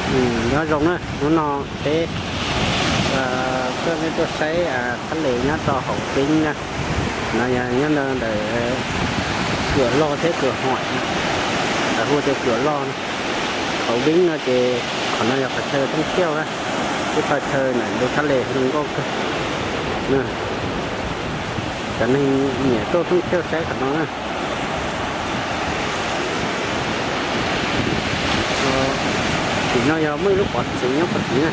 Nyob zoo na, hnub no peb coj nej tuaj saib thaj les nyob rau hauv Veeb na. No yog nyob ntawm Cuam Loj thiab Cuam Hoim, lawv hu tias Cuam Loj. Hauv Veeb no ces qhov no yog qhov chaw thoob thiauj na, ib qhov chaw ntawm lub thaj les zoo nkauj kawg. Cov neeg nyiam tuaj thoob thiauj saib qhov no na. Tim no yog muaj ib lub pov txwv nyob puag tim na,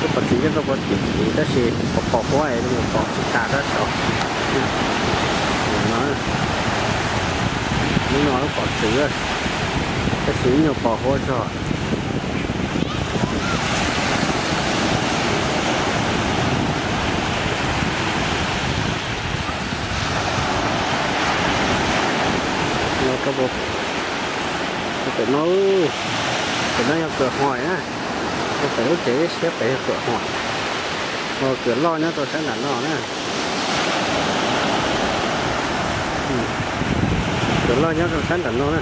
lub pov txwv nyob rau puag tim tid tab sis pos pos huab es zoo pom tsis tas rau saud. Lub no lub pov txwv, tab sis ib nyuag pos huab tso. Pem no, pem no yog Cuam Hoim na, pem lub tsev siab pem yog Cuam Hoim, Cuam Loj nyob rau sab nram no na. Cuam Loj nyob rau sab nram no na,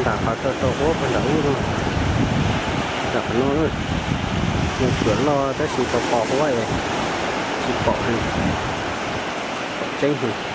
nram qhov tau tau huab puag nram ub no, nram qhov no na. Yog Cuam Loj tab sis pos pos huab es tsis pom, pom tseeb.